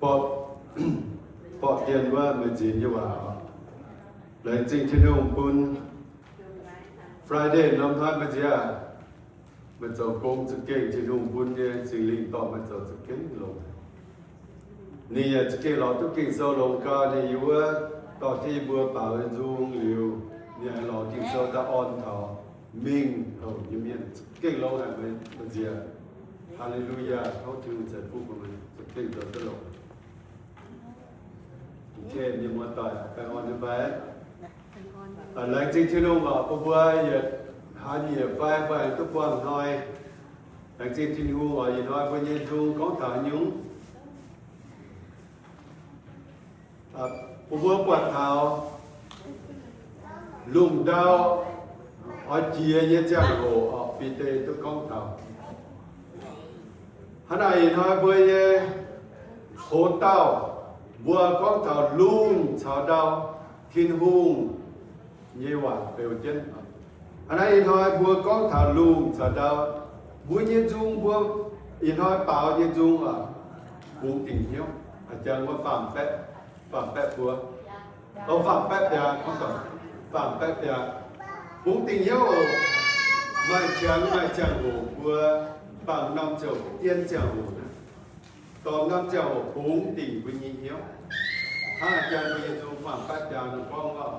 Borqc, borqc dienh wuov meih nziex nyei waac. Laengz zingh Tin-Hungh bun Friday norm hnoi meih nziex, meih zoux gong za'gengh Tin-Hungh bun nyei Singx Lingh dorh meih zoux za'gengh longx. Ninh yaac za'gengh lorz duqv Ging-Sou longx gau, ninh yiem wuov dorh jienv yie mbuo baaux nzung liuz, ninh aengx lorz Ging-Sou daaih orn taux mingh houc nyei mienh za'gengh longx haic meih nziex. Haa^le^lu^yaa, tov Tin-Hungh ceix fuqv bun meih za'gengh zoux duqv longx. Mienh muoz-doic, baengh orn nyei fai? Laengz zingh Tin-Hungh oc, bun mbuo yietc hlaax nyieqc fai mbuo aengx duqv buangh hnoi. Laengz zingh Tin-Hungh oc, ih hnoi mbuo nyei nzung gorngv taux nyungc, bun mbuo buatc taux lungh ndau oix jiex nyei ziangh hoc oc, Bide duqv gorngv taux. Hnangv naaic ih hnoi mbuo nyei hoz dauh, mbuo gorngv taux lungh caux ndau, Tin-Hungh nyei waac beu jienv. Hnangv naaiv ih hnoi mbuo gorngv taux lungh caux ndau, mbuo nyei nzung, mbuo ih hnoi baaux nyei nzung oc, bungx dingc hnyouv. Jangx wuov faam baeqv, faam baeqv buo, o, faam baeqv biaa, faam baeqv biaa. Bungx dingc hnyouv oc. Maaih qangx maaih ziangh hoc mbuo, baamh norm ziouc dien ziangh hoc naaiv, dorh norm ziangh hoc bungx dingc mbuo nyei hnyouv. Hnangv jangx mbuo nyei nzung faam baeqv biaa nor gorngv oc.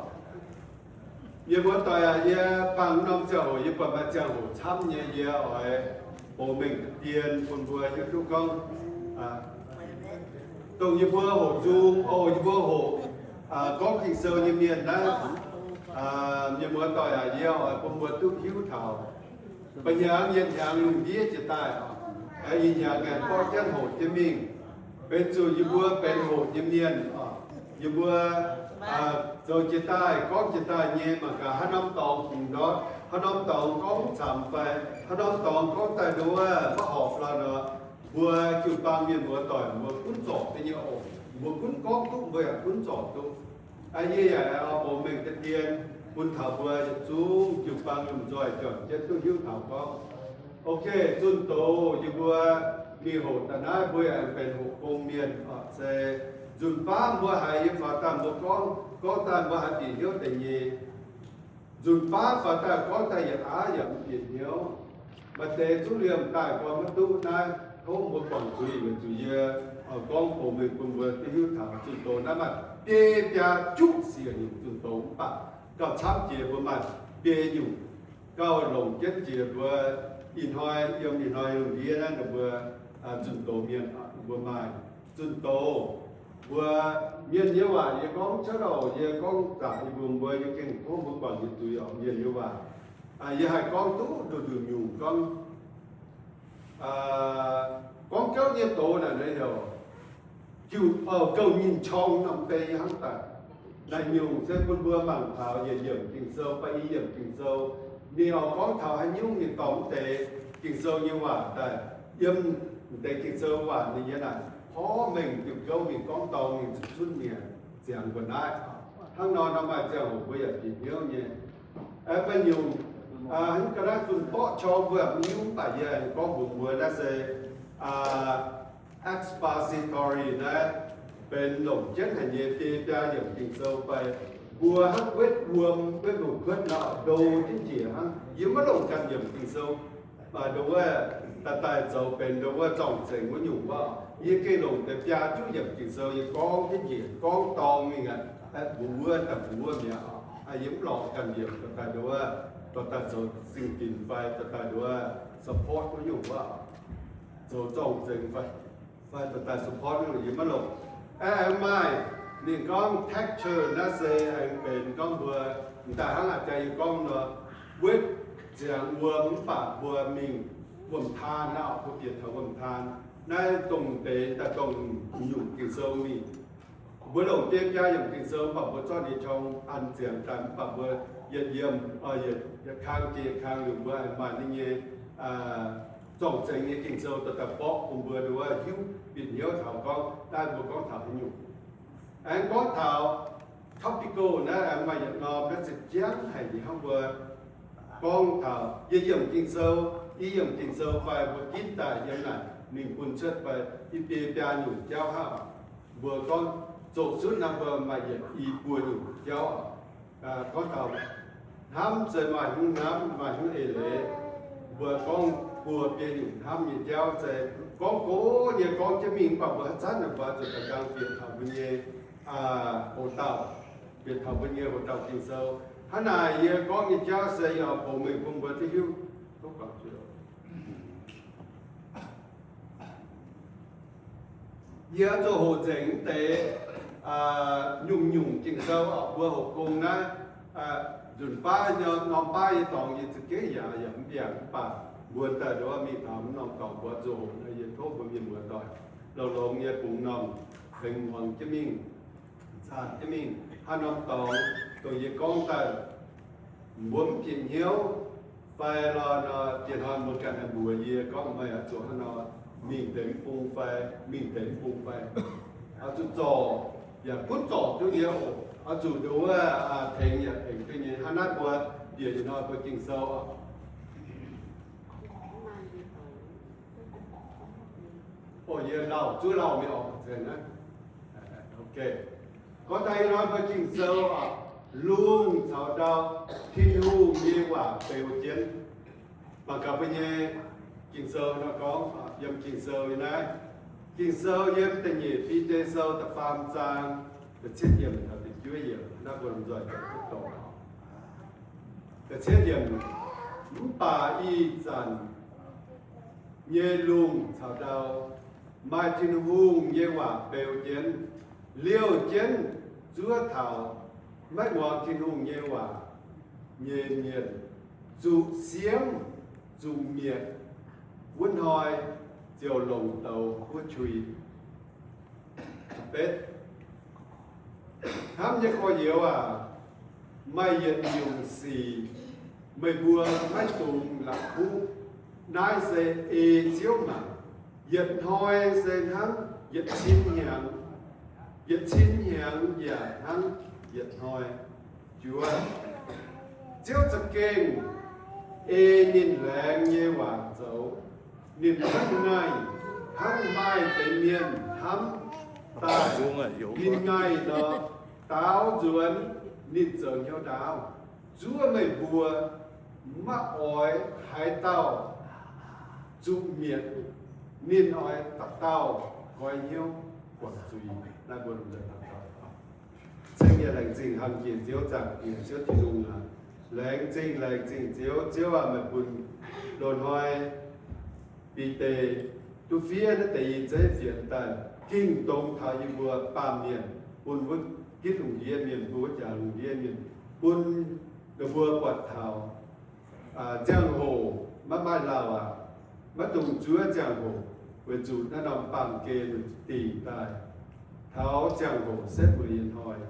Mienh muoz-doic aac, yie baamh norm ziangh hoc yie buatc maaih ziangh hoc camv nyei, yie oix box mengh dien bun mbuo hiuv duqv gorngv, dongh yie mbuo hoqc nzung, o, yie mbuo hoqc gorngv Ging-Sou nyei mienh naaiv, mienh muoz-doic aac, yie oix bun mbuo duqv hiuv taux. Mba'hnyangx yietc hnyangx lungh ndiev jiex daaih, ih hnyangx ngaengc borqv jienv hoqc jienv mingh, benx zuqc yie mbuo benx hoqc nyei mienh. Yie mbuo zoux jiex daaih, gorngv jiex daaih nyei mangc gaax haaix norm dorngx bungx ndortv, haaix norm dorngx gorngv camx fai haaix norm dorngx gorngv daaih nduov maiv horpc lorqc nor, mbuo jiu-baang mienh muoz-doic mbuo gunv zorc deix nyei oc. Mbuo gunv gorngv duqv, mbuo yaac gunv zorc duqv. Yie yaac oix box mengh deix dien bun taux mbuo yietc zungv jiu-baang lomh nzoih juangc jienv duqv hiuv taux gorngv, ok, zunh doz yie mbuo mingh hoqc daaih naaiv mbuo yaac aengx benx hoqc gong mienh oc. Se nzunc baav mbuo haiz yie faaux daaih mbuo gorngv, gorngv daaih mbuo haiz bieqc hnyouv deix nyei. Nzunc baav faaux daaih gorngv daaih yietc aav yaac mv bieqc hnyouv. Maaih deix zuqv liemh daaih gorngv maiv duqv naaiv, tov mbuo guangc zuiz weic zuqc yie gorngv box mengh bun mbuo duqv hiuv taux zunh doz naaiv maaih biei biaa juqv siec nyungc zunh doz mv baac gauh camv jiex mbuo maaih biei nyungc gauh longc jienv jiex mbuo ih hnoi yiem ih hnoi lungh ndiev naaiv ninh mbuo zunh doz mienh mbuo maaih zunh doz. Mbuo mienh nyei waac yie gorngv cuotv oc, yie gorngv zaqc yie mbuo, mbuo yie gengh tov mbuo guangc nyei zuiz oc, mienh nyei waac. Yie haih gorngv duqv nduqc nduqc nyungc gorngv, gorngv gouv nyei doz naaic naaiv heuc, jiu, gouv nyinh qorng norm bei hnangv daaih. Naaic nyungc se bun mbuo mangc taux yietc yiemc Ging-Sou fai i yiemc Ging-Sou, ninh oix gorngv taux haaix nyungc ninh dorh mv deix Ging-Sou nyei waac daaih yiem deix Ging-Sou waac ninh nyei naaic porv mengh diuh gouv mingh gorngv dorng ninh zuqc zunv mi'aqv. Ziangx mbuo naaiv hnangv nor, nor maaih ziangh hoc mbuo yaac bieqc hnyouv nyei. Maiv nyungc, hnangv ga'naaiv zunh borqv qorng mbuo yaac mv hiuv, mv baac yie aengx gorngv mbuox mbuo naaiv se expository naaiv benx longc jienv haic nyei biei biaa yiemc Ging-Sou fai mbuo hnangv wetv wuom wetv lungh kuotv nor, ndo jienv njiec hnangv. Yie maiv longc ganh yiemc Ging-Sou, mv baac ndo wuov daaih daaih zoux benx ndo wuov zorng-zengx wuov nyungc wuov, yie gengh longc deix biaa juqv yiemc Ging-Sou yie gorngv jienv njiec gorngv dorng mingh aqv. Mbuo wuov daaih mbuo wuov mi'aqv. Yie mv lorz ganh yiemc dorh daaih ndo wuov, dorh daaih zoux zingh dinc fai dorh daaih ndo wuov support wuov nyungc wuov, zoux zorng-zengx fai, fai dorh daaih support wuov nyungc yie maiv longc. Aengx maaih ninh gorngv texture naaiv se aengx benx gorngv mbuo m'daaih hnangv a'jang yie gorngv nor, wetv ziangx wuom mv baac mbuo mingh wuom-taan naaiv, mbuo bieqc taux wuom-taan naaiv dongh deix daaih dongh nyungc Ging-Sou mingh. Mbuo longc biei biaa yiemc Ging-Sou mv baac mbuo zorqv ninh qorng an ziangx daaih mv baac mbuo yietc yiemc, yietc kang jiex yietc kang liuz mbuo aengx maaih ninh nyei zorng-zengx nyei Ging-Sou dorh daaih borqv bun mbuo ndo wuov hiuv bieqc hnyouv taux gorngv naaiv mbuo gorngv taux haaix nyungc. Aengx gorngv taux topical naaiv aengx maaih yietc norm naaiv se jangv haic nyei hnangv mbuo gorngv taux yie yiemc Ging-Sou, i yiemc Ging-Sou fai mbuo ginv daaih yiem naaic mingh bun cuotv fai i biei biaa nyungc jauv hnangv. Mbuo gorngv zoqc zunv naaiv mbuo maaih yietc i buo nyungc jauv. Gorngv taux hnamv se maaih hnyouv hnamv, maaih hnyouv eix leiz. Mbuo gorngv buo biei nyungc hnamv nyei jauv se gorngv gox nyei gorngv jienv mingh, mv baac mbuo haaix zanc mbuo zuqc daaih nqaang bieqc taux mbuo nyei houx dauh, bieqc taux mbuo nyei houx dauh Ging-Sou. Hnangv naaic yie gorngv nyei jauv se yaac bungx mengh bun mbuo duqv hiuv. Yie zuqc hoqc nzengc mv deix nyungc-nyungc Ging-Sou, mbuo hoqc gong naaiv nzunc baav norm baav nyei dorngx yie za'gengh yaac yaac mv mbiaangc, mv baac mbuo daaih nduov mingh taux mv norm dorngx mbuo zuqc hoqc. Yie tov mbuo mienh muoz-doic longx-longx nyei bungx norm tengx muangx jienv mingh, zaah jienv mingh. Haaix norm dorngx dongh yie gorngv daaih mbuo mv bieqc hnyouv fai lorh nor, diex hnoi mbuo ganh haih mbuox yie gorngv meih oix zuqc hnangv nor mingh deix mv bung fai mingh deix mv bung fai, oix zuqc zorc yaac gunv zorc duqv nyei oc. Oix zuqc nduov tengx yaac tengx duqv nyei. Hnangv naaiv mbuo bieqc yietc hnoi mbuo Ging-Sou oc. Yie lauh zuov lauh mingh oc, nzengc naaiv. Gorngv daaih ih hnoi mbuo Ging-Sou oc, lungh caux ndau, Tin-Hungh nyei waac beu jienv. Mangc gaax mbuo nyei Ging-Sou nor gorngv, yiem Ging-Sou nyei naaiv, Ging-Sou yiem da'nyeic Bide Sou da'faam zaang, da'cietv yiemc taux da'juov yiemc, naaiv mbuo lomh nzoih duqv doqc. Da'cietv yiemc, mv baac ih zanc nyei lungh caux ndau maaih Tin-Hungh nyei waac beu jienv, liouh jienv zuov taux maiv muangx Tin-Hungh nyei waac nyei mienh zuqc siemv zuqc mietc, wuov hnoi ziouc longc douz buov qui. Betv, hnamv nyei gorx-youz aac, maaih yietc nyungc sic meih mbuo maiv dungx la'kuqv. Naaiv se ei Ziouv maengc. Yietc hnoi se hnangv yietc cin hnyangx, yietc cin hnyangx yaac hnangv yietc hnoi. Juov, Ziouv za'gengh ei ninh laengz nyei waac zoux. Ninh hnangv ngaih, hnangv maaih deix mienh hnamv daaih ninh ngaih nor, daaux nzuonx ninh zoux hnyouv ndaauv. Zuov meih mbuo maiv oix haaix dauh zuqc mietc. Ninh oix dauh dauh goiv hnyouv guangc zuiz. Naaiv mbuo lomh nzoih daux gaux. Ceng yie laengz zingh hnamv jiex Ziouv, zaangc Diex Ziouv Tin-Hungh aac, laengz zingh, laengz zingh Ziouv. Ziouv aac, meih bun loz-hnoi Bide duqv fiev naaiv deix i zeiv fienx daaih, ging dongz taux yie mbuo baamh mienh, bun wuov gitv lungh ndiev mienh, bun wuov jaax lungh ndiev mienh, bun ninh mbuo buatc taux ziangh hoc maiv maaih lauh aac, maiv dungx zuov ziangh hoc, weic zuqc naaiv norm baamh gen dingc daaih taux ziangh hoc setv mueiz nyei hnoi,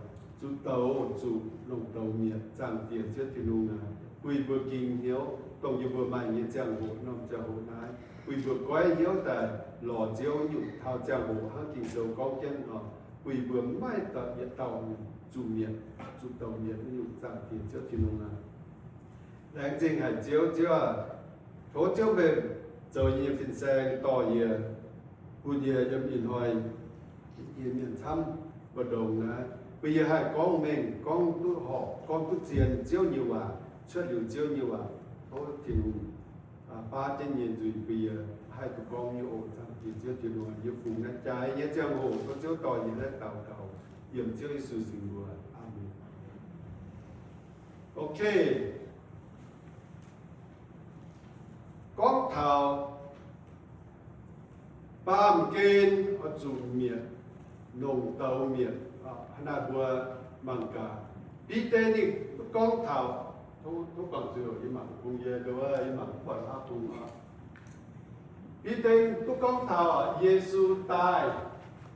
zuqc douz, zuqc longc douz mietc. Zaangc Diex Ziouv Tin-Hungh aac, bun yie mbuo ging hnyouv dongh yie mbuo maaih nyei ziangh hoc, norm ziangh hoc naaiv, bun yie mbuo goiv hnyouv daaih lorz Ziouv nyungc taux ziangh hoc hnangv Ging-Sou gorngv jienv nor, bun yie mbuo maiv yietc dauh zuqc mietc, zuqc douz mietc nyungc. Zaangc Diex Ziouv Tin-Hungh aac, laengz zingh haic Ziouv. Ziouv aac, tov Ziouv meih zoux yie nyei fin-saeng dorh yie, bun yie yiem ih hnoi yie mienh camv mbu'ndongx naaiv, bun yie haih gorngv mengh, gorngv duqv horpc, gorngv duqv zien Ziouv nyei waac, cuotv liuz Ziouv nyei waac. Tov Tin-Hungh baav jienv yie nzuih bun yie haih duqv gorngv nyei oc. Zaangc Diex Ziouv Tin-Hungh, yie fungx naaiv jaaix nyei ziangh hoc tov Ziouv dorh yie naaiv daux gaux yiem Ziouv Yesu nzung mbuox. Aamen. Ok. Gorngv taux baamh gen oix zuqc mietc, longc douz mietc, hnangv naaiv mbuo mangc gaax, Bide ninh duqv gorngv taux, tov bangc zuqc yie mangc bung yie, yie mangc buatc hnangv bung aqv. Bide duqv gorngv taux Yesu daaih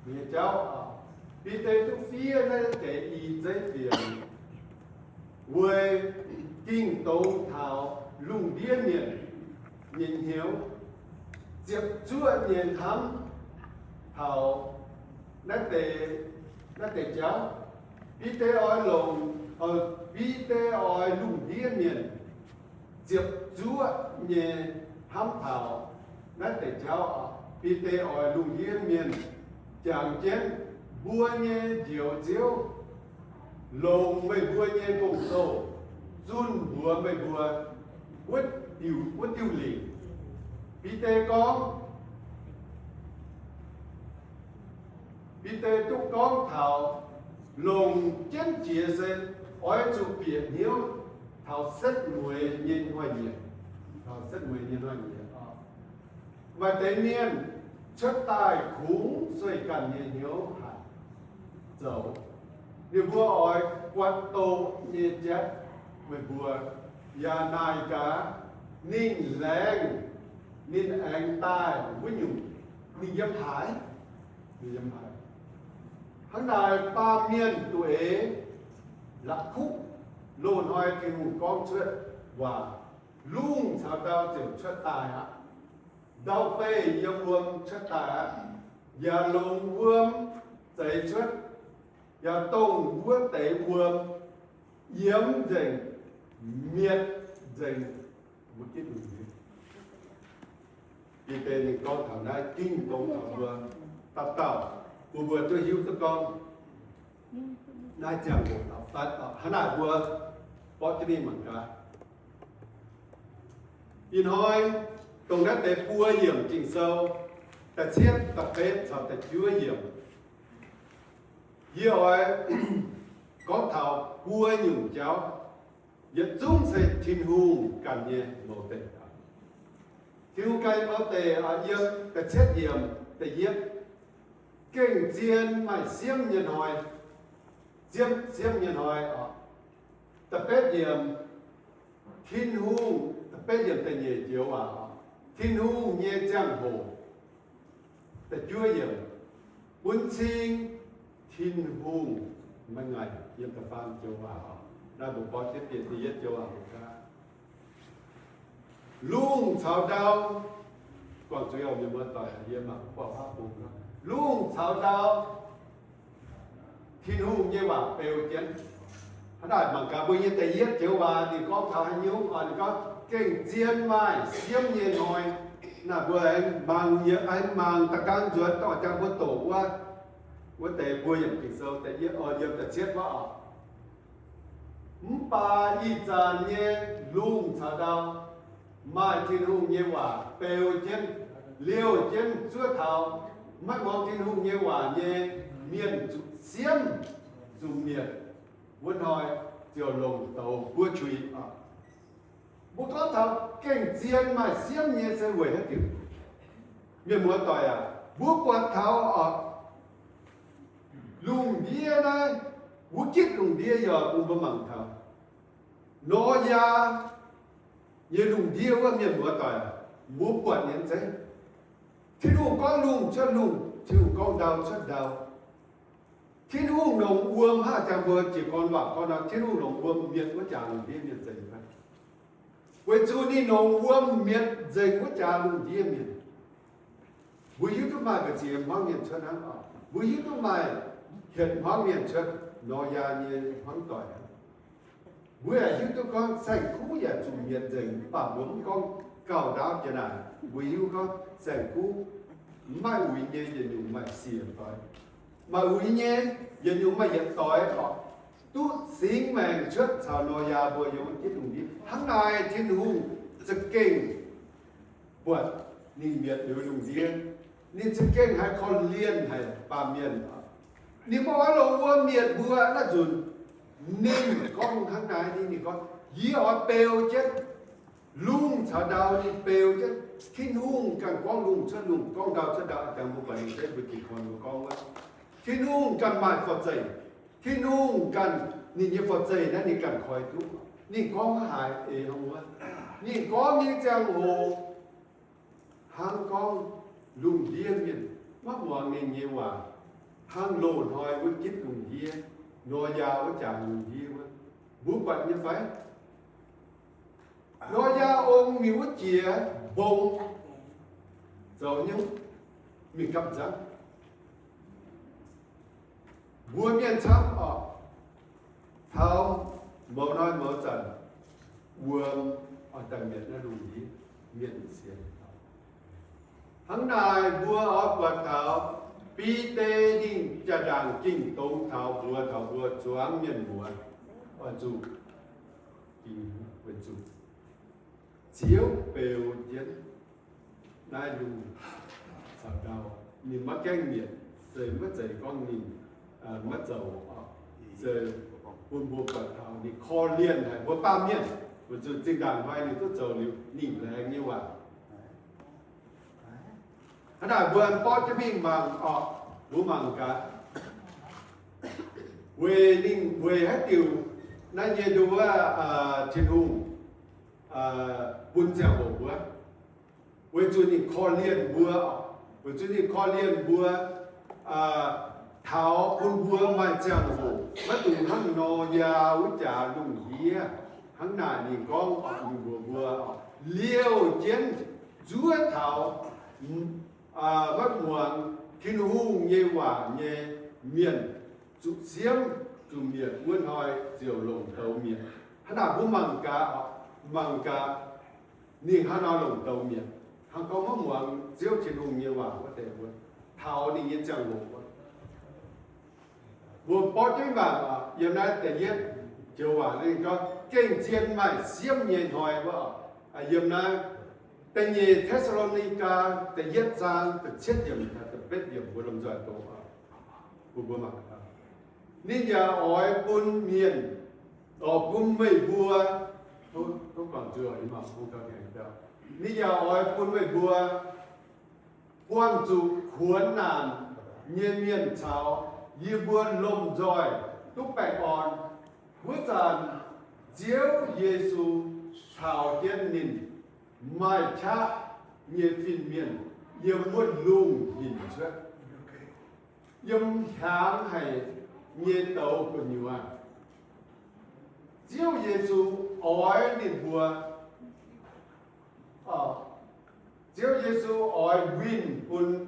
nyei jauv. Bide duqv fiev naaiv deix i zeiv fienx weic ging dongz taux lungh ndiev mienh nyei hnyouv, ziepc zuoqv nyei hnamv taux naaiv deix, naaiv deix jauv. Bide oix longc, Bide oix lungh ndiev mienh ziepc zuoqv nyei hnamv taux naaiv deix jauv. Bide oix lungh ndiev mienh jangx jienv mbuo nyei Njoux Ziouv longc meih mbuo nyei gong-zoh zunh mbuox meih mbuo wuov diuh, wuov diuh lingc. Bide gorngv, Bide duqv gorngv taux longc jienv jiex se oix zuqc bieqc hnyouv taux setv mueiz nyei hnoi-nyieqc, taux setv mueiz nyei hnoi-nyieqc oc. Maaih deix mienh cuotv daaih kungx sueih ganh nyei hnyouv haic zoux. Ninh mbuo oix buatc doqc nyei jatv meih mbuo, yaac naaic gaax ninh laengz, ninh aengx daaih wuov nyungc, ninh yiem haaix? Ninh yiem haaix? Hnangv naaic baamh mienh duqv eix la'kuqv loz-hnoi Tin-Hungh gorngv cuotv waac, lungh caux ndau ziouc cuotv daaih aqv. Ndau-beih yiem wuom cuotv daaih aqv, yaac longx wuom zeix cuotv, yaac dongh wuov deix wuom yiemx nzengc, mietc nzengc. Mbuo gitv lungh ndiev. Bide ninh gorngv taux naaiv ging dongh taux mbuo dauh dauh, bun mbuo duqv hiuv duqv gorngv naaiv ziangh hoc taux fatv oc. Hnangv naaic mbuo borqv jienv mingh mangc gaax. Ih hnoi dongh naaiv deix buo yiemc Ging-Sou, da'cietv, da'betv caux da'juov yiemc, yie oix gorngv taux buo nyungc jauv. Yietc zungv se Tin-Hungh ganh nyei mouz deic. Tin-Hungh ganh nyei mouz deic, yiem da'cietv yiemc da'yietv, gengh zien maaih siemv nyei hnoi, siemv, siemv nyei hnoi oc. Da'betv yiemc, Tin-Hungh, da'betv yiemc da'nyeic joux waac oc, Tin-Hungh nyei ziangh hoc. Da'juov yiemc, bun cing Tin-Hungh maiv ngaih. Yiem da'faam joux waac oc, naaiv mbuo borqv jienv bieqc da'yietv joux waac mbuo gaav. Lungh caux ndau, guangc zuiz oc mienh muoz doic, yie mangc buatc haav bung, lungh caux ndau Tin-Hungh nyei waac beu jienv. Hnangv naaic mangc gaax mbuo nyei da'yietv joux waac ninh gorngv taux haaix nyungc oc? Ninh gorngv gengh zien maaih siemv nyei hnoi. Naaiv mbuo aengx mangc, aengx mangc da'gang nzuonx dorh jangx mbuo doqc wuov, wuov deix buo yiemc Ging-Sou da'yietv, yiem da'cietv wuov oc. Mv baac ih zanc nyei lungh caux ndau maaih Tin-Hungh nyei waac beu jienv, liouh jienv zuov taux maiv muangx Tin-Hungh nyei waac nyei mienh zuqc siemv, zuqc mietc. Wuov hnoi ziouc longc douz buov qui oc. Mbuo gorngv taux gengh zien maaih siemv nyei se weic haaix diuc? Mienh muoz doic aac, mbuo buatc taux oc, lungh ndiev naaiv, wuov gitv lungh ndiev yaac bun mbuo mangc taux. Noyaa nyei lungh ndiev wuov, mienh muoz doic, mbuo buatc nyei zeiv. Tin-Hungh gorngv lungh cuotv lungh, Tin-Hungh gorngv ndau cuotv ndau. Tin-Hungh longc wuom, hnangv jangx mbuo jiez gorn waac gorngv nor, Tin-Hungh longc wuom mietc wuov jaax lungh ndiev mienh nzengc fai? Weic zuqc ninh longc wuom mietc nzengc wuov jaax lungh ndiev mienh. Mbuo hiuv duqv maaih mbu'ziex hmuangv mienh cuotv hnangv oc. Mbuo hiuv duqv maaih hietc hmuangv mienh cuotv, Noyaa nyei hmuangv doic. Mbuo yaac hiuv duqv gorngv saeng-kuv yaac zuqc mietc nzengc, mv baac mbuo mv gorngv gauh ndaauv jiex naaic. Mbuo hiuv gorngv saeng-kuv maaih uix nyei yietc nyungc maaih siec doix, maaih uix nyei yietc nyungc maaih yietc doix oc, duqv singx maengc cuotv caux Noyaa mbuo yiem wuov gitv lungh ndiev. Hnangv naaic Tin-Hungh za'gengh buatc ninh mietc liuz lungh ndiev, ninh za'gengh haiz korv-lienh haic baamh mienh. Ninh mv oix longc wuom mietc mbuo naaiv nzunc. Ninh gorngv hnangv naaiv, ninh gorngv, yie oix beu jienv lungh caux ndau, ninh beu jienv. Tin-Hungh ganh gorngv lungh cuotv lungh, gorngv ndau cuotv ndau, jangx mbuo buatc ninh jienv mbuo jiez gorn mbuo gorngv wuov. Tin-Hungh ganh maaih forv-zeih. Tin-Hungh ganh, ninh nyei forv-zeih naaiv ninh ganh koi duqv. Ninh gorngv haaix eix hnangv wuov, ninh gorngv nyei ziangh hoc hnangv gorngv lungh ndiev mienh maiv muangx ninh nyei waac, hnangv loz-hnoi wuov gitv lungh ndiev, Noyaa wuov jaax lungh ndiev wuov. Mbuo buatc nyei fai? Noyaa ong mingh wuov jiex mbong zoux nyungc mingh gapv nzangv. Mbuo mienh camv oc, taux mouz hnoi mouz zanc, wuom oix daaih mietc naaiv lungh ndiev, mietc sienx. Hnangv naaic mbuo oix buatc taux Bide ninh jaa-ndaangc ging dongz taux mbuox taux mbuo, Zuangx mienh muoz, oix zuqc, weic zuqc Ziouv beu jienv naaiv lungh caux ndau. Ninh maiv gaengh mietc, se maiv zeiz gorngv ninh maiv zoux, se bun mbuo buatc taux ninh korv-lienh haic mbuo baamh mienh, weic zuqc zinh ndaangc hnoi ninh duqv zoux liuz ninh laengz nyei waac. Hnangv naaic mbuo borqv jienv mingh mangc orqc, mbuo mangc gaax, weic ninh weic haaix diuc naaiv nyei nduov, Tin-Hungh bun ziangh hoc mbuo, weic zuqc ninh korv-lienh mbuo, weic zuqc ninh korv-lienh mbuo, taux bun mbuo maaih ziangh hoc, maiv dungx hnangv Noyaa wuov jaax lungh ndiev. Hnangv naaic ninh gorngv, ninh mbuox mbuo, liouh jienv nzuov taux maiv muangx Tin-Hungh nyei waac nyei mienh zuqc siemv zuqc mietc wuov hnoi ziouc longc douz mietc. Hnangv naaic mbuo mangc gaax, mangc gaax ninh hnangv haaix nor longc douz mietc. Hnangv gorngv maiv muangx Ziouv Tin-Hungh nyei waac wuov deix mbuo, taux ninh nyei ziangh hoc wuov, mbuo borqv jienv mangc, yiem naaiv da'yietv joux waac ninh gorngv gengh zien maaih siemv nyei hnoi wuov, yiem naaiv da'nyeic Te^saa^lo^ni^gaa da'yietv zaang da'cietv yiemc, da'betv yiemc mbuo lomh nzoih doqc, bun mbuo mangc gaax. Ninh yaac oix bun mienh, oix bun meih mbuo, ninh yaac oix bun meih mbuo buangh zuqc kuonx naanc nyei mienh caux yie mbuo lomh nzoih duqv baengh orn. Wuov zanc Ziouv Yesu caux jienv ninh maaih qaqv nyei fin-mienh yiem wuov lungh hinc cuotv, yiem hiaangx haic nyei douz gu'nyuoz. Ziouv Yesu oix ninh mbuo, Ziouv Yesu oix winh bun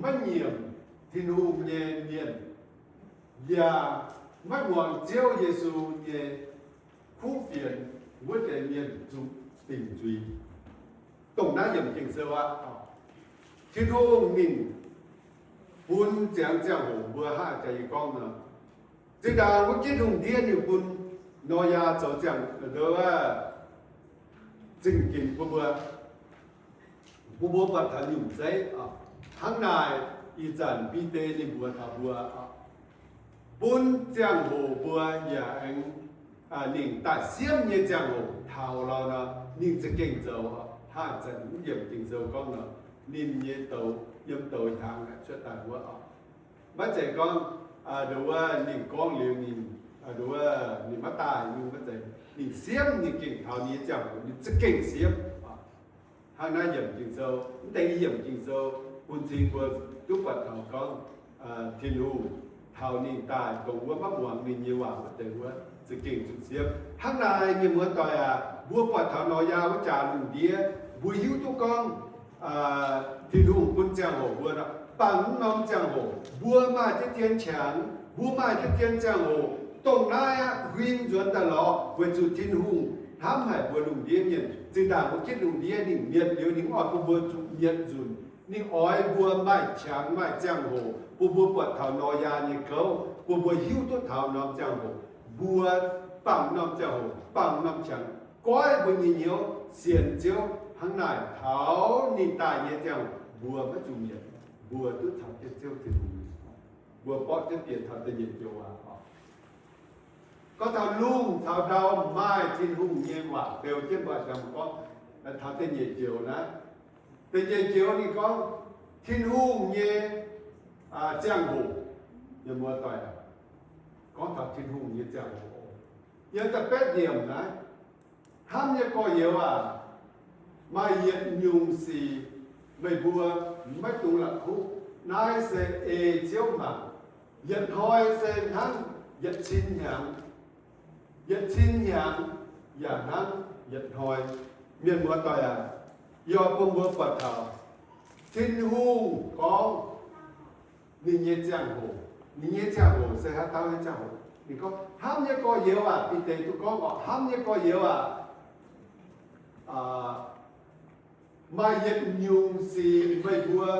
maiv nyiemc Tin-Hungh nyei mienh, yaac maiv muangx Ziouv Yesu nyei kuv fienx wuov deix mienh zuqc dingc zuiz. Dongh naaiv yiemc Ging-Sou aqv. Tin-Hungh ninh bun ziangx ziangh hoc mbuo hnangv jaax yie gorngv nor. Zinh ndaangc wuov jienv lungh ndiev ninh bun Noyaa zoux ziangh, zingh ginx bun mbuo, bun mbuo buatc taux nyungc zeiv. Hnangv naaic ih zanc Bide ninh mbuox taux mbuo, bun ziangh hoc mbuo yaac aengx, ninh daaih siemv nyei ziangh hoc taux lorqc nor, ninh za'gengh zoux. Hnangv zanc mv yiemc Ging-Sou gorngv nor, ninh nyei douz yiem douz hiaangx naaic cuotv daaih wuov. Maiv zeiz gorngv, nduov wuov ninh gorngv liuz ninh, nduov wuov ninh maiv daaih, ninh maiv zeiz. Ninh siemv, ninh gengh taux ninh nyei ziangh hoc ninh za'gengh siemv. Hnangv naaiv yiemc Ging-Sou, mv deix yiemc Ging-Sou bun cing mbuo duqv buatc taux gorngv, Tin-Hungh taux ninh daaih dongh wuov maiv muangx ninh nyei waac wuov deix wuov za'gengh zuqc siemv. Hnangv naaic mienh muoz-doic aac, mbuo buatc taux Noyaa wuov jaax lungh ndiev, mbuo hiuv duqv gorngv Tin-Hungh bun ziangh hoc mbuo nor, bangc mv norm ziangh hoc mbuo maaih jienv zien qangx, mbuo maaih jienv zien ziangh hoc. Dongh naaiv aqv, huin nzuonx daaih lorz weic zuqc Tin-Hungh hnamv haic mbuo lungh ndiev mienh. Zinh ndaangc mbuo jienv lungh ndiev ninh mietc liuz, ninh mv oix bun mbuo zuqc mietc nzunc. Ninh oix mbuo maaih qangx maaih ziangh hoc bun mbuo buatc taux Noyaa nyei gouv, bun mbuo hiuv duqv taux norm ziangh hoc mbuo bangc norm ziangh hoc, bangc norm qangx, goiv mbuo nyei hnyouv sienx Ziouv. Hnangv naaic taux ninh daaih nyei ziangh hoc mbuo maiv zuqc mietc, mbuo duqv caux jienv Ziouv Tin-Hungh. Mbuo borqv jienv bieqc taux da'nyeic joux waac oc. Gorngv taux lungh caux ndau maaih Tin-Hungh nyei waac beu jienv mbuo, gorngv taux da'nyeic joux naaiv. Da'nyeic joux ninh gorngv Tin-Hungh nyei ziangh hoc. Mienh muoz-doic, gorngv taux Tin-Hungh nyei ziangh hoc, yiem da'betv yiemc naaiv, hnamv nyei gorx-youz aac, maaih yietc nyungc sic meih mbuo maiv dungx la'kuqv. Naaiv se ei Ziouv mangc. Yietc hnoi se hnangv yietc cin hnyangx, yietc cin hnyangx yaac hnangv yietc hnoi. Mienh muoz-doic aac, yie bun mbuo buatc taux Tin-Hungh gorngv ninh nyei ziangh hoc. Ninh nyei ziangh hoc se haaix dauh nyei ziangh hoc? Ninh gorngv, hnamv nyei gorx-youz aac, Bide duqv gorngv oc, hnamv nyei gorx-youz aac, Maaih yietc nyungc sic meih mbuo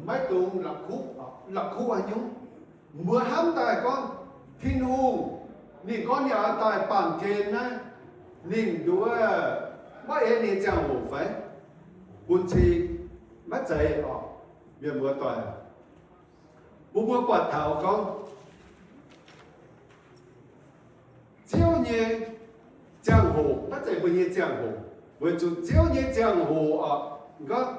maiv dungx la'kuqv, la'kuqv haaix nyungc. Mbuo hnamv daaih gorngv Tin-Hungh, ninh gorngv ninh oix daaih baamh gen naaiv, ninh nduov maiv ei ninh nyei ziangh hoc fai? Bun cing maiv zeiz oc, mienh muoz-doic. Mbuo mbuo buatc taux gorngv Ziouv nyei ziangh hoc maiv zeiz mbuo nyei ziangh hoc, weic zuqc Ziouv nyei ziangh hoc oc, gorngv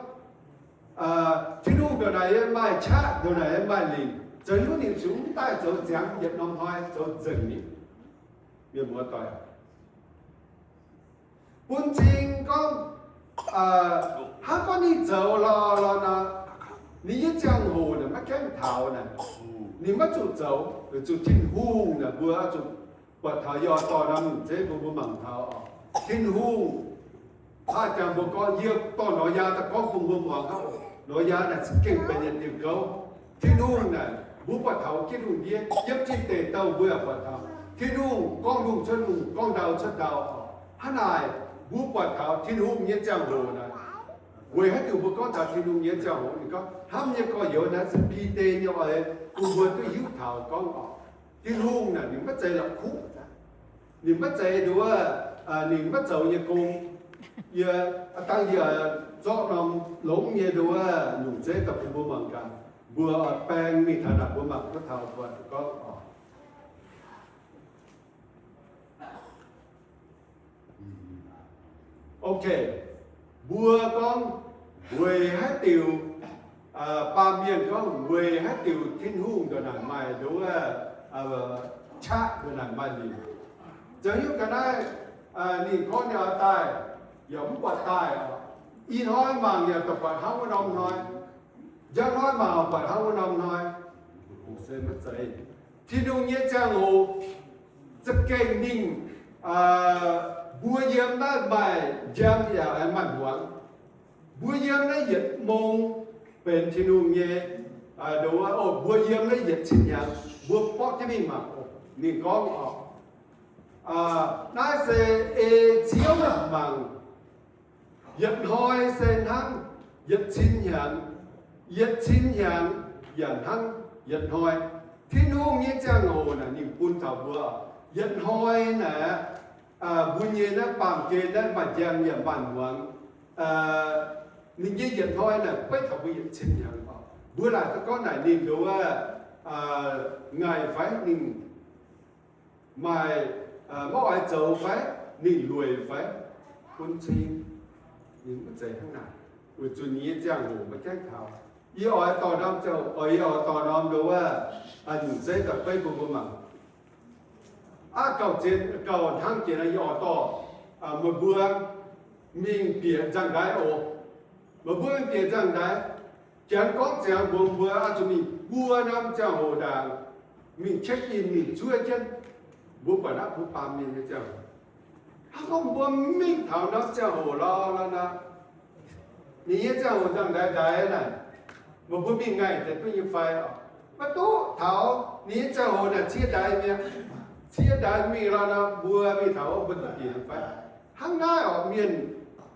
Tin-Hungh ndongc naaic yiem maaih qaqv, ndongc naaic yiem maaih lingc, zoux hnyouv ninh zungv daaih zoux ziangx yietc norm hnoi zoux nzengc ninh. Mienh muoz-doic, bun cing gorngv hnangv gorngv ninh zoux lorqc lorqc nor, ninh nyei ziangh hoc naaic maiv gaengh taux naaic, ninh maiv zuqc zoux, weic zuqc Tin-Hungh naaic mbuo oix zuqc buatc taux yie oix dorh norm nyungc zeiv bun mbuo mangc taux oc. Tin-Hungh haaix jangx mbuo gorngv yie dorh Noyaa daaih gorngv bun mbuo muangx hnangv. Noyaa naaic za'gengh benx yietc diuh gouv. Tin-Hungh naaic mbuo buatc taux Giduc ndiev yiem zinh deic douh mbuo yaac buatc taux Tin-Hungh gorngv lungh cuotv lungh, gorngv ndau cuotv ndau. Hnangv naaic mbuo buatc taux Tin-Hungh nyei ziangh hoc naaic, weic haaix diuc mbuo gorngv taux Tin-Hungh nyei ziangh hoc, ninh gorngv hnamv nyei gorx-youz naaic se Bide nyei oix bun mbuo duqv hiuv taux gorngv oc, Tin-Hungh naaic ninh maiv zeiz la'kuqv, ninh maiv zeiz nduov, ninh maiv zoux nyei gong. Yie dangh yie zorqv norm longx nyei nduov nyungc zeiv daaih bun mbuo mangc gaax, mbuo baeng mingh taux naaic mbuo mangc duqv taux buatc gorngv oc. Ok, mbuo gorngv weic haaix diuc, baamh mienh gorngv weic haaix diuc Tin-Hungh ndongc naaic maaih nduov qaqv, ndongc naaic maaih lingc. Zoux hnyouv ga'naaiv ninh gorngv ninh oix daaih, yaac mv buatc daaih oc. Ih hnoi mangc yaac daaih buatc hnangv wuov norm hnoi, njang hnoi mangc buatc hnangv wuov norm hnoi. Se maiv zeiz. Tin-Hungh nyei ziangh hoc za'gengh ninh, mbuo yiem naaiv maaih njang yaac maaih muangx. Mbuo yiem naaiv yietc mong benx Tin-Hungh nyei, nduov, mbuo yiem naaiv yietc cin hnyangx, mbuo borqv jienv mingh mangc oc. Ninh gorngv oc, naaiv se ei Ziouv mangc, yietc hnoi se hnangv yietc cin hnyangx, yietc cin hnyangx yaac hnangv yietc hnoi. Tin-Hungh nyei ziangh hoc naaic ninh bun taux mbuo, yietc hnoi naaic mbuo nyei naaiv baamh gen naaiv maaih njang yaac maaih muangx. Ninh nyei yietc hnoi naaic beiv taux mbuo yietc cin hnyangx oc. Mbuo laaic duqv gorngv naaic ninh nduov ngaih fai ninh maaih, maiv oix zoux fai ninh lueic fai bun cing. Ninh maiv zeiz hnangv naaic, weic zuqc ninh nyei ziangh hoc maiv gaengh taux. Yie oix dorh norm ziangh hoc, oix, yie oix dorh norm nduov nyungc zeiv daaih beiv bun mbuo mangc. Aav gauh zien, gauh hnangv jiex naaiv yie oix dorh meih mbuo mingh bieqc nzangv-ndaix oc. Meih mbuo mingh bieqc nzangv-ndaix, Janx gorngv ziangx mbuox mbuo, aa, zuqc mingh buo norm ziangh hoc ndaangc, mingh check in, mingh zuov jienv. Mbuo buatc naaiv mbuo baamh mienh nyei ziangh hoc. Hnangv gorngv mbuo mingh taux norm ziangh hoc lorqc, lorqc nor, ninh nyei ziangh hoc nzangv-ndaix ndaix naaic, meih mbuo mingh ngaih deix duqv nyei fai oc? Maiv duqv. Taux ninh nyei ziangh hoc naaic cie ndaix mi'aqv. Cie ndaix mingh lorqc nor, mbuo mingh taux wuov mbuo duqv bieqc fai? Hnangv naaiv oc, mienh,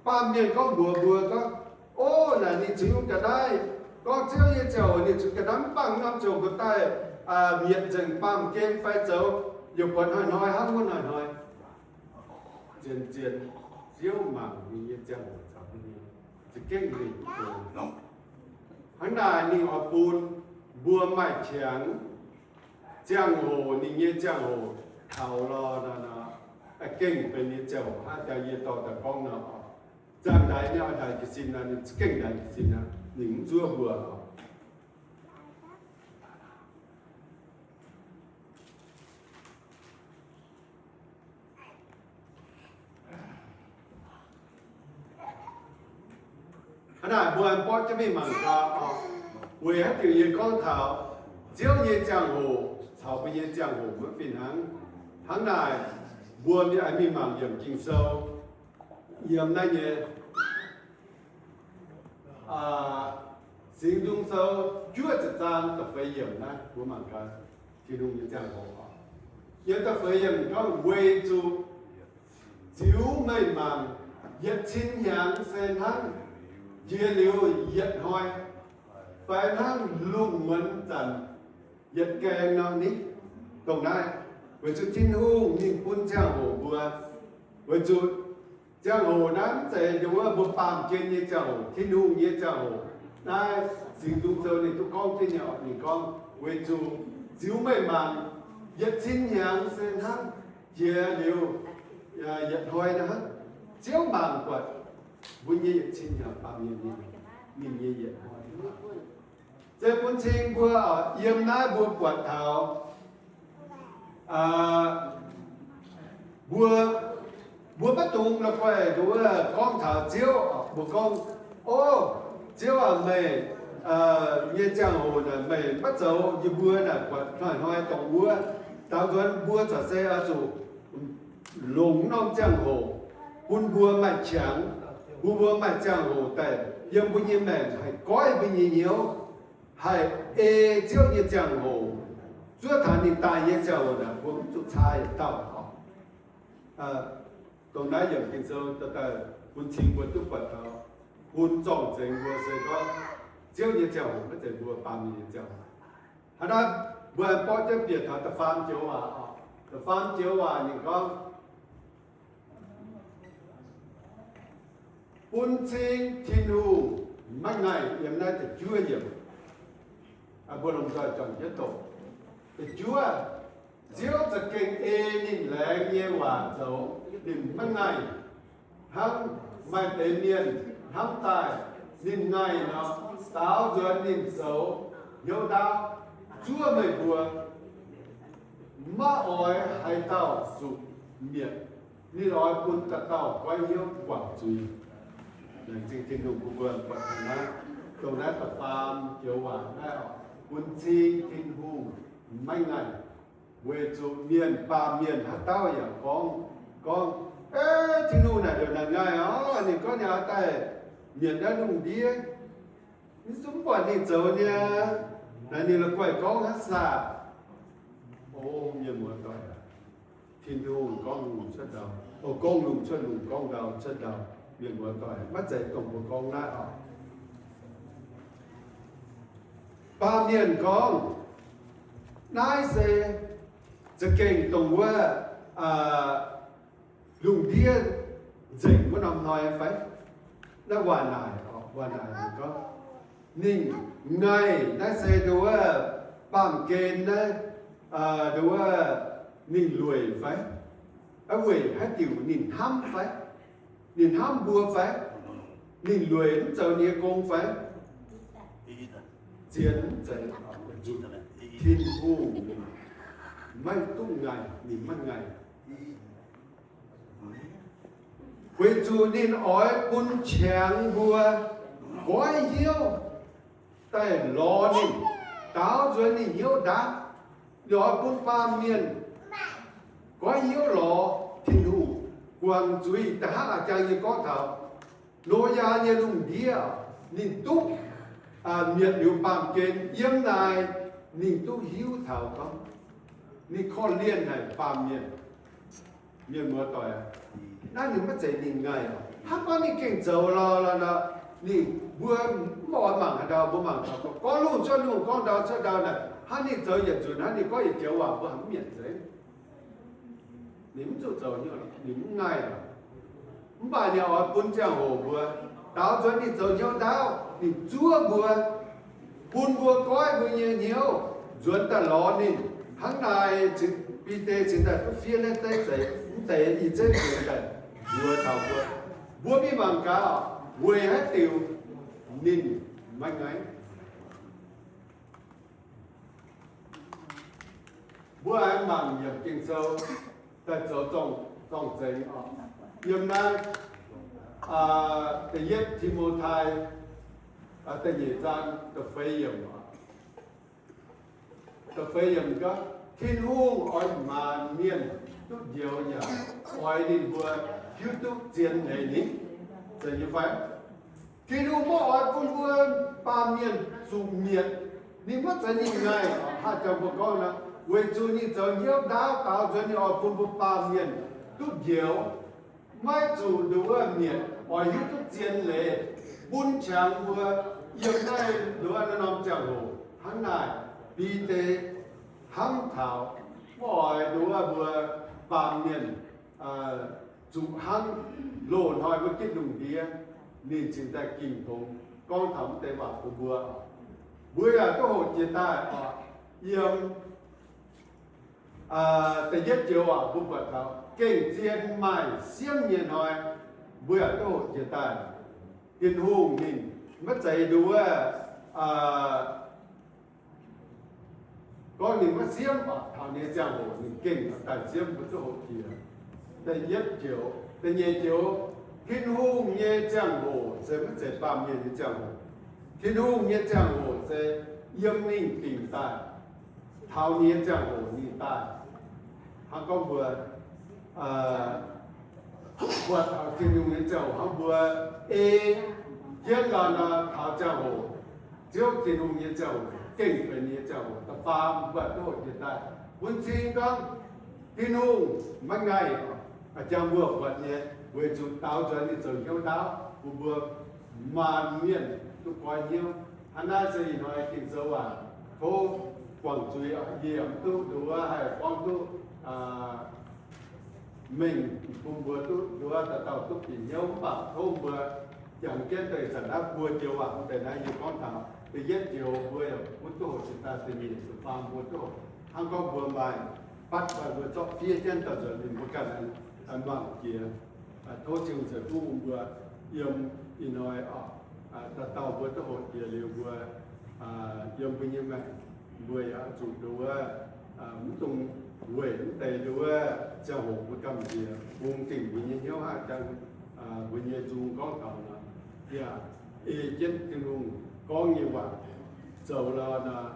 baamh mienh gorngv mbuox mbuo gorngv, o, naaic ninh zuqc ga'naaiv, gorngv Ziouv nyei ziangh hoc ninh zuqc ga'naaiv mv bangc norm ziangh hoc daaih mietc nzengc baamh gen fai zoux, yaac buatc hnoi-hnoi hnangv wuov hnoi-hnoi. Zien-zien, Ziouv mangc ninh nyei ziangh hoc caux ninh nyei za'gengh mingh. Hnangv naaic ninh oix bun mbuo maaih qangx ziangh hoc, ninh nyei ziangh hoc taux lorqc nor, gengh benx ninh nyei ziangh hoc hnangv jaax yie dorh daaih gorngv nor. Nzangv-ndaix nyei oix ndaix jiez sin nor, ninh za'gengh ndaix jiez sin aqv, ninh mv zuov mbuo oc. Hnangv naaic mbuo aengx borqv jienv mingh mangc gaax oc. Weic haaix diuc yie gorngv taux Ziouv nyei ziangh hoc caux mbuo nyei ziangh hoc maiv fih hnangv? Hnangv naaic mbuo mingh mangc yiem Ging-Sou, yiem naaiv nyei Singx Nzung Sou juov ziepc zaang da'feix yiemc naaiv, mbuo mangc gaax Tin-Hungh nyei ziangh hoc. Yiem da'feix yiemc gorngv, weic zuqc ziux meih mangc, yietc cin hnyangx se hnangv jiex liuz yietc hnoi, fai hnangv lungh muonz zanc yietc gaeng nor ni, dongh naaiv. Weic zuqc Tin-Hungh ninh bun ziangh hoc mbuo, weic zuqc ziangh hoc naaiv mv zeiz nduov mbuo baamh gen nyei ziangh hoc, Tin-Hungh nyei ziangh hoc. Naaiv Singx Nzung Sou ninh duqv gorngv jienv nyei, ninh gorngv, weic zuqc ziux meih mangc, yietc cin hnyangx se hnangv jiex liuz yietc hnoi nor hnangv. Ziouv mangc buatc mbuo nyei yietc cin hnyangx baamh mienh, ninh nyei yietc hnoi. Se bun cing mbuo yiem naaiv mbuo buatc taux mbuo, mbuo maiv dungx la'guaih nduov gorngv taux Ziouv. Mbuo gorngv, O Ziouv aac, meih nyei ziangh hoc naaic meih maiv zoux yie mbuo naaic buatc hnoi-hnoi dongh wuov. Daaux nzuonx mbuo corc se oix zuqc longc norm ziangh hoc bun mbuo maaih qangx, bun mbuo maaih ziangh hoc daaih yiem mbuo nyei maengc haih goiv mbuo nyei hnyouv, haih ei Ziouv nyei ziangh hoc, zuov taux ninh daaih nyei ziangh hoc naaic mbuo mv zuqc caa yietc dauh oc. Dongh naaiv yiemc Ging-Sou daaih bun cing mbuo duqv buatc taux bun zorng-zengx mbuo se gorngv Ziouv nyei ziangh hoc maiv zeiz mbuo baamh mienh nyei ziangh hoc. Hnangv naaiv mbuo aengx borqv jienv bieqc taux da'faam joux waac oc. Da'faam joux waac ninh gorngv, bun cing Tin-Hungh maiv ngaih. Yiem naaiv da'juov yiemc, mbuo lomh nzoih juangc jienv doqc. Da'juov, Ziouv za'gengh ei ninh laengz nyei waac zoux, ninh maiv ngaih hnangv maaih deix mienh hnamv daaih. Ninh ngaih nor, daaux nzuonx ninh zoux hnyouv ndaauv, zuov meih mbuo, maiv oix haaix dauh zuqc mietc. Ninh oix bun dauh dauh goiv hnyouv guangc zuiz. Laengz zingh Tin-Hungh bun mbuo buatc naaiv, dongh naaiv da'faam joux waac naaiv oc, bun cing Tin-Hungh maiv ngaih. Weic zuqc mienh, baamh mienh haaix dauh yaac gorngv, gorngv, Aav, Tin-Hungh naaic ndongc naaic ngaih oc. Ninh gorngv ninh oix daaih mietc naaiv lungh ndiev. Mv zuqc mv buatc ninh zoux niaa. Naaiv ninh la'guaih gorngv haaix saah? O mienh muoz-doic aac, Tin-Hungh gorngv lungh cuotv ndau, o, gorngv lungh cuotv lungh, gorngv ndau cuotv ndau. Mienh muoz-doic, maiv zeiz dongh mbuo gorngv naaiv oc. Baamh mienh gorngv, naaiv se za'gengh dongh wuov lungh ndiev nzengc wuov norm hnoi fai? Naaiv waac naaic, waac naaic ninh gorngv, ninh ngaih naaiv se nduov baamh gen naaiv, nduov ninh lueic fai? Weic haaix diuc? Ninh hnamv fai? Ninh hnamv mbuo fai? Ninh lueic mv zoux ninh nyei gong fai? Zien mv zeiz. Tin-Hungh maiv duqv ngaih, ninh maiv ngaih. Weic zuqc ninh oix bun qangx mbuo goiv hnyouv daaih lorz ninh, daaux nzuonx ninh hnyouv ndaauv. Ninh oix bun baamh mienh goiv hnyouv lorz Tin-Hungh, guangc zuiz. Da'hnangv a'jang nyei gorngv taux Noyaa nyei lungh ndiev, ninh duqv mietc liuz baamh gen yiem naaic, ninh duqv hiuv taux gorngv ninh korv-lienh haic baamh mienh. Mienh muoz-doic, naaiv ninh maiv zeiz ninh ngaih. Hnangv gorngv ninh gengh zoux lorqc, lorqc, ninh, mbuo mv oix mangc haaix ndau, mbuo mangc taux gorngv lungh cuotv lungh, gorngv ndau cuotv ndau naaic, hnangv ninh zoux yietc nzunc hnangv, ninh gorngv yietc joux waac mbuo mv mietc zeiz. Ninh mv zuqc zoux hnyouv, ninh mv ngaih. Mv baac ninh oix bun ziangh hoc mbuo, daaux nzuonx ninh zoux hnyouv ndaauv, ninh zuov mbuo, bun mbuo goiv mbuo nyei hnyouv nzuonx daaih lorz ninh. Hnangv naaic Bide cingx daaih duqv fiev naaiv deix, mv deix i zeiv nzuonx daaih mbuox taux mbuo, mbuo mingh mangc gaax, weic haaix diuc ninh maiv ngaih. Mbuo aengx mangc yiemc Ging-Sou daaih zoux zorng-zengx oc. Yiem naaiv Da'yietv Ti^mo^tai da'nyeic zaang da'feix yiemc oc. Da'feix yiemc gorngv, Tin-Hungh oix maanc mienh duqv njoux yaac oix ninh mbuo hiuv duqv zien leiz ninh. Zeiz nyei fai? Tin-Hungh maiv oix bun mbuo baamh mienh zuqc mietc. Ninh maiv zeiz ninh ngaih, haaix zanc mbuo gorngv nor, weic zuqc ninh zoux hnyouv ndaauv daaux nzuonx ninh oix bun mbuo baamh mienh duqv njoux, maiv zuqc nduov mietc, oix hiuv duqv zien leiz. bun qangx mbuo yiem naaiv nduov norm ziangh hoc hnangv naaic. Bide hnamv taux mv oix nduov mbuo baamh mienh zuqc hnangv loz-hnoi wuov gitv lungh ndiev, ninh cingx daaih ging tongx gorngv taux mv deix waac bun mbuo. Mbuo yaac duqv hoqc jiex daaih oc. Yiem da'yietv joux aac, mbuo buatc taux gengh zien maaih siemv nyei hnoi, mbuo yaac duqv hoqc jiex daaih. Tin-Hungh ninh maiv zeiz nduov gorngv ninh maiv siemv baac taux ninh nyei ziangh hoc ninh gengh daaih siemv, mbuo duqv hoqc jiex. Da'yietv joux. Da'nyeic joux, Tin-Hungh nyei ziangh hoc se maiv zeiz baamh mienh nyei ziangh hoc. Tin-Hungh nyei ziangh hoc se yiem ninh dingc daaih, taux ninh nyei ziangh hoc ninh daaih. Hnangv gorngv mbuo buatc taux Tin-Hungh nyei ziangh hoc hnangv mbuo ei jienv lorh nor, taux ziangh hoc, Ziouv Tin-Hungh nyei ziangh hoc gengh benx ninh nyei ziangh hoc da'faam mbuo duqv hoqc jiex daaih. Bun cing gorngv Tin-Hungh maiv ngaih, jangx mbuo buatc nyei, weic zuqc daaux nzuonx ninh zoux hnyouv ndaauv bun mbuo maanc mienh duqv goiv hnyouv. Hnangv naaiv se ih hnoi Ging-Sou waac tov guangc zuiz, yie yaac mv duqv nduov haih gorngv duqv mengh bun mbuo duqv nduov dauh dauh duqv bieqc hnyouv, mv baac tov mbuo jangx jienv deix zanc naaiv buo joux waac deix naaiv yie gorngv taux da'yietv joux mbuo yaac mv duqv hoqc jiex daaih, da'nyeic da'faam mbuo duqv hoqc. Hnangv gorngv mbuo maaih batv fai mbuo zorqv fiev jienv daaih nzuonx, ninh mbuo ganh mangc jiex. Tov Tin-Hungh ceix fuqv bun mbuo yiem ih hnoi oc, dauh dauh mbuo duqv hoqc jiex liuz mbuo yiem mbuo nyei maengc, mbuo yaac zuqc nduov mv dungx weic mv deix nduov ziangh hoc mbuo gamh nziex bungx dingc mbuo nyei hnyouv hnangv jangx mbuo nyei nzung gorngv taux nor, yaac ei jienv Tin-Hungh gorngv nyei waac zoux lorh nor,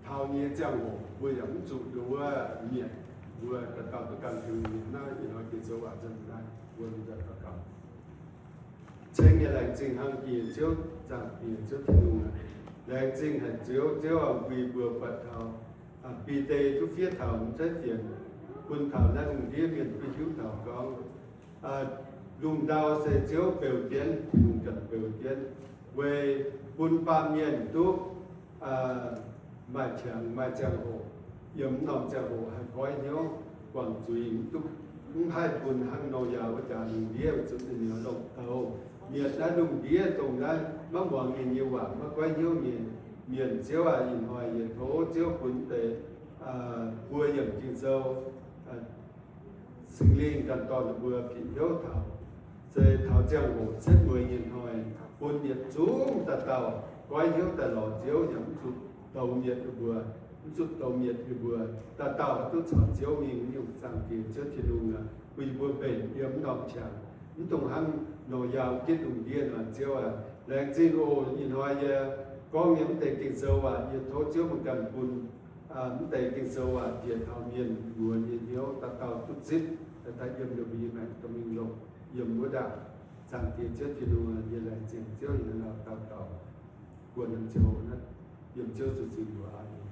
taux nyei ziangh hoc mbuo yaac mv zuqc nduov mietc, mbuo dauh dauh duqv gan Tin-Hungh. Naaiv ih hnoi Ging-Sou waac nzengc naaiv, mbuo nzengc dauh dauh. Ceng nyei laengz zingh hnangv jiex Ziouv, zaangc jiex Ziouv Tin-Hungh aac. Laengz zingh haic Ziouv, Ziouv aah, bun mbuo buatc taux Bide duqv fiev taux mv zeiv fienx, bun taux naaiv lungh ndiev mienh duqv hiuv taux gorngv lungh ndau se Ziouv beu jienv, Tin-Hungh ganh beu jienv, weic bun baamh mienh duqv maaih qangx maaih ziangh hoc, yiem norm ziangh hoc haih goiv hnyouv guangc zuiz, mv duqv, mv haih bun hnangv Noyaa wuov jaax lungh ndiev weic zuqc ninh longc douz mietc naaiv lungh ndiev dongh naaiv maiv muangx ninh nyei waac, maiv goiv hnyouv nyei mienh. Ziouv aac, ih hnoi yie tov Ziouv bun deix mbuo yiemc Ging-Sou, Singx Lingh ganh dorh ninh mbuo bieqc hnyouv taux, se taux ziangh hoc setv mueiz nyei hnoi, bun yietc zungv dauh dauh goiv hnyouv daaih lorz Ziouv, yaac mv zuqc douz mietc ninh mbuo, mv zuqc douz mietc ninh mbuo. Dauh dauh duqv caux Ziouv mingh nyungc. Zaangc Diex Ziouv Tin-Hungh aac, bun yie mbuo mbenc yiem mv norm qangx, mv dungx hnangv Noyaa gitv lungh ndiev nor. Ziouv aac, laengz zingh oc. Ih hnoi yie gorngv nyei mv deix Ging-Sou waac, yie tov Ziouv meih ganh bun mv deix Ging-Sou waac njiec taux mienh muonz nyei hnyouv, dauh dauh duqv zipv daaih yiem ninh mbuo nyei maengc dorh mingh longc yiem wuov ndaangc. Zaangc Diex Ziouv Tin-Hungh, yie laengz zingh Ziouv ih hnoi dauh dauh guon naaiv ziouc naaiv yiem Ziouv zuqc zingh mbuox aqv.